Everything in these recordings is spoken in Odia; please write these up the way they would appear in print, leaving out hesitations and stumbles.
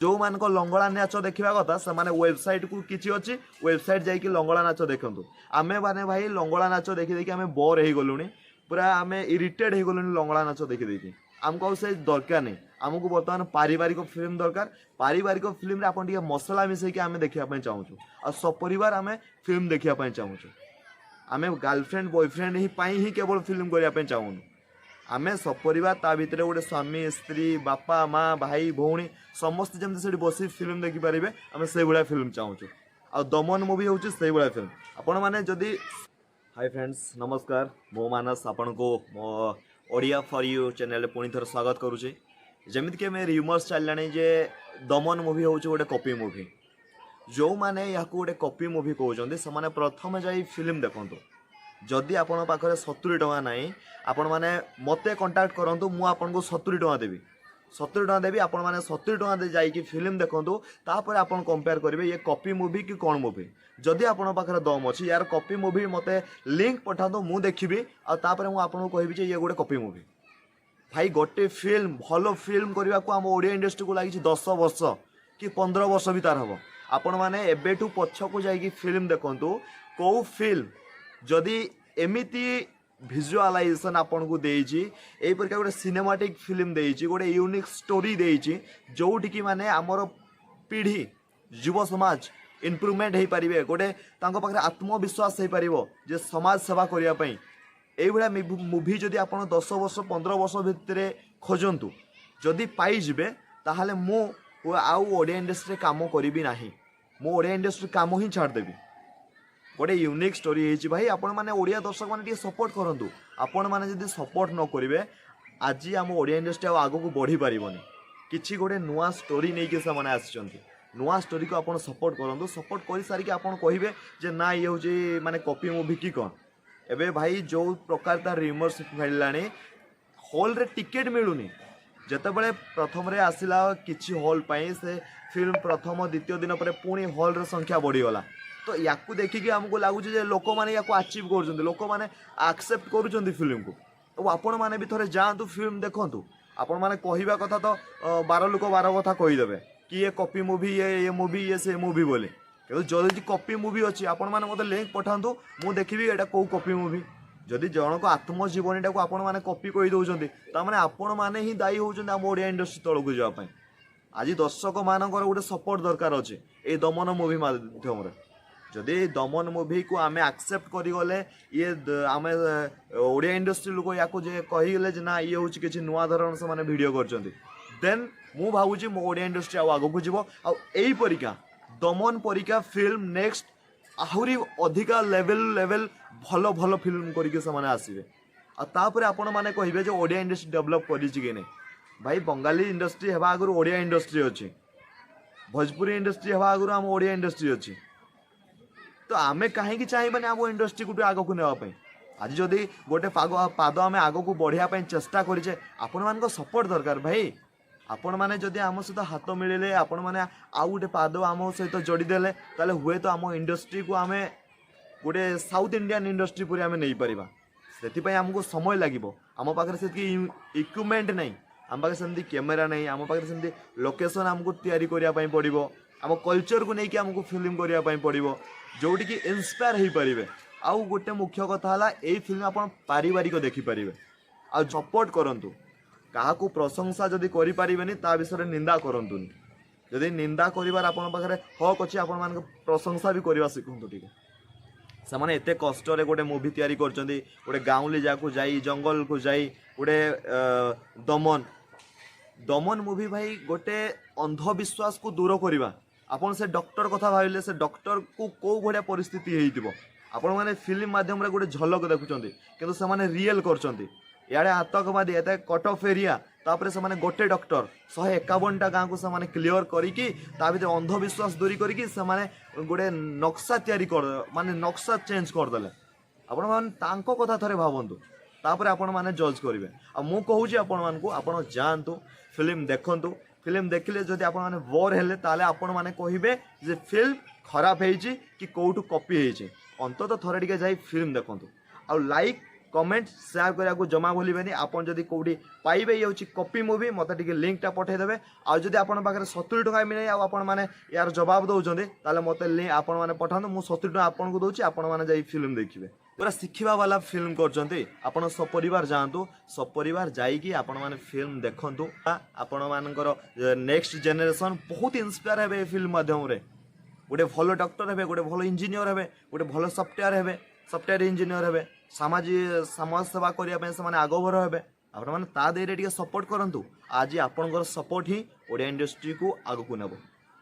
ଯେଉଁମାନଙ୍କ ଲଙ୍ଗଳା ନାଚ ଦେଖିବା କଥା, ସେମାନେ ୱେବସାଇଟ୍କୁ କିଛି ଅଛି, ୱେବସାଇଟ୍ ଯାଇକି ଲଙ୍ଗଳା ନାଚ ଦେଖନ୍ତୁ। ଆମେ ମାନେ ଭାଇ ଲଙ୍ଗଳା ନାଚ ଦେଖି ଦେଖି ଆମେ ବୋର୍ ହେଇଗଲୁଣି, ପୁରା ଆମେ ଇରିଟେଡ୍ ହେଇଗଲୁଣି ଲଙ୍ଗଳା ନାଚ ଦେଖି ଦେଖି। ଆମକୁ ଆଉ ସେ ଦରକାର ନାହିଁ। ଆମକୁ ବର୍ତ୍ତମାନ ପାରିବାରିକ ଫିଲ୍ମ ଦରକାର। ପାରିବାରିକ ଫିଲ୍ମରେ ଆପଣ ଟିକେ ମସଲା ମିଶେଇକି ଆମେ ଦେଖିବା ପାଇଁ ଚାହୁଁଛୁ ଆଉ ସପରିବାର ଆମେ ଫିଲ୍ମ ଦେଖିବା ପାଇଁ ଚାହୁଁଛୁ। ଆମେ ଗାର୍ଲଫ୍ରେଣ୍ଡ ବୟଫ୍ରେଣ୍ଡ ହିଁ ପାଇଁ ହିଁ କେବଳ ଫିଲ୍ମ କରିବା ପାଇଁ ଚାହୁଁନୁ। ଆମେ ସପରିବାର, ତା ଭିତରେ ଗୋଟେ ସ୍ୱାମୀ, ସ୍ତ୍ରୀ, ବାପା, ମା, ଭାଇ, ଭଉଣୀ ସମସ୍ତେ ଯେମିତି ସେଠି ବସି ଫିଲ୍ମ ଦେଖିପାରିବେ, ଆମେ ସେଇଭଳିଆ ଫିଲ୍ମ ଚାହୁଁଛୁ। ଆଉ ଦମନ ମୁଭି ହେଉଛି ସେଇଭଳିଆ ଫିଲ୍ମ। ଆପଣମାନେ ଯଦି ହାଇ ଫ୍ରେଣ୍ଡସ୍, ନମସ୍କାର। ମୁଁ ମାନସ ଆପଣଙ୍କୁ ମୋ ଓଡ଼ିଆ ଫର୍ you ଚ୍ୟାନେଲରେ ପୁଣି ଥରେ ସ୍ୱାଗତ କରୁଛି। ଯେମିତିକି ଆମେ ରିଉମର୍ସ ଚାଲିଲାଣି ଯେ ଦମନ ମୁଭି ହେଉଛି ଗୋଟେ କପି ମୁଭି। ଯେଉଁମାନେ ଏହାକୁ ଗୋଟେ କପି ମୁଭି କହୁଛନ୍ତି, ସେମାନେ ପ୍ରଥମେ ଯାଇ ଫିଲ୍ମ ଦେଖନ୍ତୁ। ଯଦି ଆପଣଙ୍କ ପାଖରେ 70 ଟଙ୍କା ନାହିଁ, ଆପଣମାନେ ମୋତେ କଣ୍ଟାକ୍ଟ କରନ୍ତୁ। ମୁଁ ଆପଣଙ୍କୁ 70 ଟଙ୍କା ଦେବି, 70 ଟଙ୍କା ଦେବି। ଆପଣମାନେ 70 ଟଙ୍କା ଦେଇ ଯାଇକି ଫିଲ୍ମ ଦେଖନ୍ତୁ, ତାପରେ ଆପଣ କମ୍ପେୟାର କରିବେ ଇଏ କପି ମୁଭି କି କ'ଣ ମୁଭି। ଯଦି ଆପଣଙ୍କ ପାଖରେ ଦମ୍ ଅଛି, ୟାର କପି ମୁଭି ମୋତେ ଲିଙ୍କ୍ ପଠାନ୍ତୁ, ମୁଁ ଦେଖିବି ଆଉ ତାପରେ ମୁଁ ଆପଣଙ୍କୁ କହିବି ଯେ ଇଏ ଗୋଟେ କପି ମୁଭି। ଭାଇ, ଗୋଟେ ଫିଲ୍ମ, ଭଲ ଫିଲ୍ମ କରିବାକୁ ଆମ ଓଡ଼ିଆ ଇଣ୍ଡଷ୍ଟ୍ରିକୁ ଲାଗିଛି 10 ବର୍ଷ କି 15 ବର୍ଷ ବି ତାର ହେବ। ଆପଣମାନେ ଏବେଠୁ ପଛକୁ ଯାଇକି ଫିଲ୍ମ ଦେଖନ୍ତୁ। କେଉଁ ଫିଲ୍ମ ଯଦି ଏମିତି ଭିଜୁଆଲାଇଜେସନ୍ ଆପଣଙ୍କୁ ଦେଇଛି, ଏଇପରିକା ଗୋଟେ ସିନେମାଟିକ୍ ଫିଲ୍ମ ଦେଇଛି, ଗୋଟେ ୟୁନିକ୍ ଷ୍ଟୋରି ଦେଇଛି, ଯେଉଁଠିକି ମାନେ ଆମର ପିଢ଼ି, ଯୁବ ସମାଜ ଇମ୍ପ୍ରୁଭମେଣ୍ଟ ହେଇପାରିବେ, ଗୋଟେ ତାଙ୍କ ପାଖରେ ଆତ୍ମବିଶ୍ୱାସ ହେଇପାରିବ ଯେ ସମାଜ ସେବା କରିବା ପାଇଁ, ଏଇଭଳିଆ ମୁଭି ଯଦି ଆପଣ 10 ବର୍ଷ 15 ବର୍ଷ ଭିତରେ ଖୋଜନ୍ତୁ, ଯଦି ପାଇଯିବେ, ତାହେଲେ ମୁଁ ଆଉ ଓଡ଼ିଆ ଇଣ୍ଡଷ୍ଟ୍ରିରେ କାମ କରିବି ନାହିଁ। ମୁଁ ଓଡ଼ିଆ ଇଣ୍ଡଷ୍ଟ୍ରି କାମ ହିଁ ଛାଡ଼ିଦେବି। ଗୋଟେ ୟୁନିକ୍ ଷ୍ଟୋରି ହେଇଛି ଭାଇ। ଆପଣମାନେ ଓଡ଼ିଆ ଦର୍ଶକମାନେ ଟିକେ ସପୋର୍ଟ କରନ୍ତୁ। ଆପଣମାନେ ଯଦି ସପୋର୍ଟ ନ କରିବେ, ଆଜି ଆମ ଓଡ଼ିଆ ଇଣ୍ଡଷ୍ଟ୍ରି ଆଉ ଆଗକୁ ବଢ଼ିପାରିବନି। କିଛି ଗୋଟେ ନୂଆ ଷ୍ଟୋରି ନେଇକି ସେମାନେ ଆସିଛନ୍ତି। ନୂଆ ଷ୍ଟୋରିକୁ ଆପଣ ସପୋର୍ଟ କରନ୍ତୁ। ସପୋର୍ଟ କରିସାରିକି ଆପଣ କହିବେ ଯେ ନା, ଇଏ ହେଉଛି ମାନେ କପି ମୁଭି କି କ'ଣ। ଏବେ ଭାଇ ଯେଉଁ ପ୍ରକାର ତାର ରିଉମର୍ସ ଫେଳିଲାଣି, ହଲ୍ରେ ଟିକେଟ୍ ମିଳୁନି। ଯେତେବେଳେ ପ୍ରଥମରେ ଆସିଲା କିଛି ହଲ୍ ପାଇଁ ସେ ଫିଲ୍ମ, ପ୍ରଥମ ଦ୍ୱିତୀୟ ଦିନ ପରେ ପୁଣି ହଲ୍ର ସଂଖ୍ୟା ବଢ଼ିଗଲା। ତ ୟାକୁ ଦେଖିକି ଆମକୁ ଲାଗୁଛି ଯେ ଲୋକମାନେ ୟାକୁ ଆଚିଭ୍ କରୁଛନ୍ତି, ଲୋକମାନେ ଆକ୍ସେପ୍ଟ କରୁଛନ୍ତି ଫିଲ୍ମକୁ। ଆଉ ଆପଣମାନେ ବି ଥରେ ଯାଆନ୍ତୁ, ଫିଲ୍ମ ଦେଖନ୍ତୁ। ଆପଣମାନେ କହିବା କଥା ତ ବାର ଲୋକ ବାର କଥା କହିଦେବେ କି ଇଏ କପି ମୁଭି, ଇଏ ଇଏ ମୁଭି, ଇଏ ସେ ମୁଭି ବୋଲି। କିନ୍ତୁ ଯଦି କପି ମୁଭି ଅଛି, ଆପଣମାନେ ମୋତେ ଲିଙ୍କ୍ ପଠାନ୍ତୁ, ମୁଁ ଦେଖିବି ଏଇଟା କେଉଁ କପି ମୁଭି। ଯଦି ଜଣଙ୍କ ଆତ୍ମଜୀବନୀଟାକୁ ଆପଣମାନେ କପି କହିଦେଉଛନ୍ତି, ତାମାନେ ଆପଣମାନେ ହିଁ ଦାୟୀ ହେଉଛନ୍ତି ଆମ ଓଡ଼ିଆ ଇଣ୍ଡଷ୍ଟ୍ରି ତଳକୁ ଯିବା ପାଇଁ। ଆଜି ଦର୍ଶକମାନଙ୍କର ଗୋଟେ ସପୋର୍ଟ ଦରକାର ଅଛି ଏଇ ଦମନ ମୁଭି ମାଧ୍ୟମରେ। ଯଦି ଏଇ ଦମନ ମୁଭିକୁ ଆମେ ଆକ୍ସେପ୍ଟ କରିଗଲେ, ଇଏ ଆମେ ଓଡ଼ିଆ ଇଣ୍ଡଷ୍ଟ୍ରି ଲୋକ ୟାକୁ ଯେ କହିଗଲେ ଯେ ନା, ଇଏ ହେଉଛି କିଛି ନୂଆ ଧରଣ ସେମାନେ ଭିଡ଼ିଓ କରିଛନ୍ତି, ଦେନ୍ ମୁଁ ଭାବୁଛି ମୋ ଓଡ଼ିଆ ଇଣ୍ଡଷ୍ଟ୍ରି ଆଉ ଆଗକୁ ଯିବ। ଆଉ ଏଇ ପରିକା, ଦମନ ପରିକା ଫିଲ୍ମ ନେକ୍ସଟ ଆହୁରି ଅଧିକା ଲେଭେଲ ଲେଭେଲ ଭଲ ଭଲ ଫିଲ୍ମ କରିକି ସେମାନେ ଆସିବେ। ଆଉ ତାପରେ ଆପଣମାନେ କହିବେ ଯେ ଓଡ଼ିଆ ଇଣ୍ଡଷ୍ଟ୍ରି ଡେଭଲପ୍ କରିଛି କି ନାହିଁ। ଭାଇ, ବଙ୍ଗାଳୀ ଇଣ୍ଡଷ୍ଟ୍ରି ହେବା ଆଗରୁ ଓଡ଼ିଆ ଇଣ୍ଡଷ୍ଟ୍ରି ଅଛି। ଭୋଜପୁରୀ ଇଣ୍ଡଷ୍ଟ୍ରି ହେବା ଆଗରୁ ଆମ ଓଡ଼ିଆ ଇଣ୍ଡଷ୍ଟ୍ରି ଅଛି। ତ ଆମେ କାହିଁକି ଚାହିଁବାନି ଆମ ଇଣ୍ଡଷ୍ଟ୍ରିକୁ ଟିକେ ଆଗକୁ ନେବା ପାଇଁ? ଆଜି ଯଦି ଗୋଟେ ପାଦ ଆମେ ଆଗକୁ ବଢ଼ିବା ପାଇଁ ଚେଷ୍ଟା କରିଛେ, ଆପଣମାନଙ୍କ ସପୋର୍ଟ ଦରକାର ଭାଇ। ଆପଣମାନେ ଯଦି ଆମ ସହିତ ହାତ ମିଳିଲେ, ଆପଣମାନେ ଆଉ ଗୋଟେ ପାଦ ଆମ ସହିତ ଯୋଡ଼ିଦେଲେ, ତାହେଲେ ହୁଏତ ଆମ ଇଣ୍ଡଷ୍ଟ୍ରିକୁ ଆମେ ଗୋଟେ ସାଉଥ୍ ଇଣ୍ଡିଆନ୍ ଇଣ୍ଡଷ୍ଟ୍ରି ପରି ଆମେ ନେଇପାରିବା। ସେଥିପାଇଁ ଆମକୁ ସମୟ ଲାଗିବ। ଆମ ପାଖରେ ସେତିକି ଇକ୍ୱିପମେଣ୍ଟ ନାହିଁ, ଆମ ପାଖରେ ସେମିତି କ୍ୟାମେରା ନାହିଁ, ଆମ ପାଖରେ ସେମିତି ଲୋକେସନ୍ ଆମକୁ ତିଆରି କରିବା ପାଇଁ ପଡ଼ିବ। ଆମ କଲଚରକୁ ନେଇକି ଆମକୁ ଫିଲ୍ମ କରିବା ପାଇଁ ପଡ଼ିବ, ଯେଉଁଠିକି ଇନ୍ସପାୟାର ହେଇପାରିବେ। ଆଉ ଗୋଟେ ମୁଖ୍ୟ କଥା ହେଲା, ଏଇ ଫିଲ୍ମ ଆପଣ ପାରିବାରିକ ଦେଖିପାରିବେ। ଆଉ ସପୋର୍ଟ କରନ୍ତୁ। କାହାକୁ ପ୍ରଶଂସା ଯଦି କରିପାରିବେନି, ତା ବିଷୟରେ ନିନ୍ଦା କରନ୍ତୁନି। ଯଦି ନିନ୍ଦା କରିବାର ଆପଣଙ୍କ ପାଖରେ ହକ୍ ଅଛି, ଆପଣମାନଙ୍କ ପ୍ରଶଂସା ବି କରିବା ଶିଖନ୍ତୁ ଟିକେ। ସେମାନେ ଏତେ କଷ୍ଟରେ ଗୋଟେ ମୁଭି ତିଆରି କରିଛନ୍ତି, ଗୋଟେ ଗାଉଁଲି ଜାଗାକୁ ଯାଇ, ଜଙ୍ଗଲକୁ ଯାଇ ଗୋଟେ ଦମନ ଦମନ ମୁଭି। ଭାଇ, ଗୋଟେ ଅନ୍ଧବିଶ୍ୱାସକୁ ଦୂର କରିବା। ଆପଣ ସେ ଡକ୍ଟର କଥା ଭାବିଲେ, ସେ ଡକ୍ଟରକୁ କେଉଁ ଭଳିଆ ପରିସ୍ଥିତି ହେଇଥିବ। ଆପଣମାନେ ଫିଲ୍ମ ମାଧ୍ୟମରେ ଗୋଟେ ଝଲକ ଦେଖୁଛନ୍ତି, କିନ୍ତୁ ସେମାନେ ରିଏଲ୍ କରୁଛନ୍ତି। ଇଆଡ଼େ ଆତଙ୍କବାଦୀ, ଏତେ କଟ୍ ଅଫ୍ ଏରିଆ, ତାପରେ ସେମାନେ ଗୋଟେ ଡକ୍ଟର 151ଟା ଗାଁକୁ ସେମାନେ କ୍ଲିଅର କରିକି, ତା ଭିତରେ ଅନ୍ଧବିଶ୍ୱାସ ଦୂରୀ କରିକି ସେମାନେ ଗୋଟେ ନକ୍ସା ତିଆରି କରି, ମାନେ ନକ୍ସା ଚେଞ୍ଜ କରିଦେଲେ। ଆପଣମାନେ ତାଙ୍କ କଥା ଥରେ ଭାବନ୍ତୁ, ତାପରେ ଆପଣମାନେ ଜଜ୍ କରିବେ। ଆଉ ମୁଁ କହୁଛି ଆପଣମାନଙ୍କୁ, ଆପଣ ଯାଆନ୍ତୁ, ଫିଲ୍ମ ଦେଖନ୍ତୁ। ଫିଲ୍ମ ଦେଖିଲେ ଯଦି ଆପଣମାନେ ବୋର୍ ହେଲେ, ତାହେଲେ ଆପଣମାନେ କହିବେ ଯେ ଫିଲ୍ମ ଖରାପ ହେଇଛି କି କେଉଁଠୁ କପି ହେଇଛି। ଅନ୍ତତଃ ଥରେ ଟିକେ ଯାଇ ଫିଲ୍ମ ଦେଖନ୍ତୁ। ଆଉ ଲାଇକ୍ କମେଣ୍ଟ, ସେୟାର କରିବାକୁ ଜମା ଭୁଲିବେନି। ଆପଣ ଯଦି କେଉଁଠି ପାଇବେ ଇଏ ହେଉଛି କପି ମୁଭି, ମୋତେ ଟିକେ ଲିଙ୍କଟା ପଠାଇଦେବେ। ଆଉ ଯଦି ଆପଣଙ୍କ ପାଖରେ 70 ଟଙ୍କା ବି ନାହିଁ ଆଉ ଆପଣମାନେ ୟାର ଜବାବ ଦେଉଛନ୍ତି, ତାହେଲେ ମୋତେ ଲିଙ୍କ ଆପଣମାନେ ପଠାନ୍ତୁ। ମୁଁ 70 ଟଙ୍କା ଆପଣଙ୍କୁ ଦେଉଛି, ଆପଣମାନେ ଯାଇ ଫିଲ୍ମ ଦେଖିବେ। ପୁରା ଶିଖିବା ବାଲା ଫିଲ୍ମ କରୁଛନ୍ତି। ଆପଣ ସପରିବାର ଯାଆନ୍ତୁ, ସପରିବାର ଯାଇକି ଆପଣମାନେ ଫିଲ୍ମ ଦେଖନ୍ତୁ। ଆପଣମାନଙ୍କର ନେକ୍ସଟ ଜେନେରେସନ୍ ବହୁତ ଇନ୍ସପାୟାର ହେବେ ଏ ଫିଲ୍ମ ମାଧ୍ୟମରେ। ଗୋଟେ ଭଲ ଡକ୍ଟର ହେବେ, ଗୋଟେ ଭଲ ଇଞ୍ଜିନିୟର ହେବେ, ଗୋଟେ ଭଲ ସଫ୍ଟୱେୟାର ହେବେ, ସଫ୍ଟୱେୟାର ଇଞ୍ଜିନିୟର ହେବେ। ସମାଜ ସେବା କରିବା ପାଇଁ ସେମାନେ ଆଗଭର ହେବେ। ଆପଣମାନେ ତା ଦେହରେ ଟିକେ ସପୋର୍ଟ କରନ୍ତୁ। ଆଜି ଆପଣଙ୍କର ସପୋର୍ଟ ହିଁ ଓଡ଼ିଆ ଇଣ୍ଡଷ୍ଟ୍ରିକୁ ଆଗକୁ ନେବ।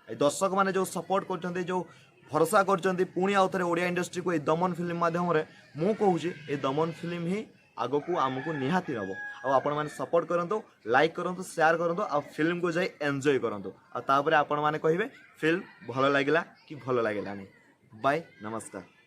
ଏଇ ଦର୍ଶକମାନେ ଯେଉଁ ସପୋର୍ଟ କରୁଛନ୍ତି, ଯେଉଁ ଭରସା କରୁଛନ୍ତି ପୁଣି ଆଉ ଥରେ ଓଡ଼ିଆ ଇଣ୍ଡଷ୍ଟ୍ରିକୁ ଏଇ ଦମନ ଫିଲ୍ମ ମାଧ୍ୟମରେ, ମୁଁ କହୁଛି ଏଇ ଦମନ ଫିଲ୍ମ ହିଁ ଆଗକୁ ଆମକୁ ନିହାତି ନେବ। ଆଉ ଆପଣମାନେ ସପୋର୍ଟ କରନ୍ତୁ, ଲାଇକ୍ କରନ୍ତୁ, ସେୟାର କରନ୍ତୁ ଆଉ ଫିଲ୍ମକୁ ଯାଇ ଏନ୍ଜୟ କରନ୍ତୁ। ଆଉ ତାପରେ ଆପଣମାନେ କହିବେ ଫିଲ୍ମ ଭଲ ଲାଗିଲା କି ଭଲ ଲାଗିଲାନି। ବାଏ, ନମସ୍କାର।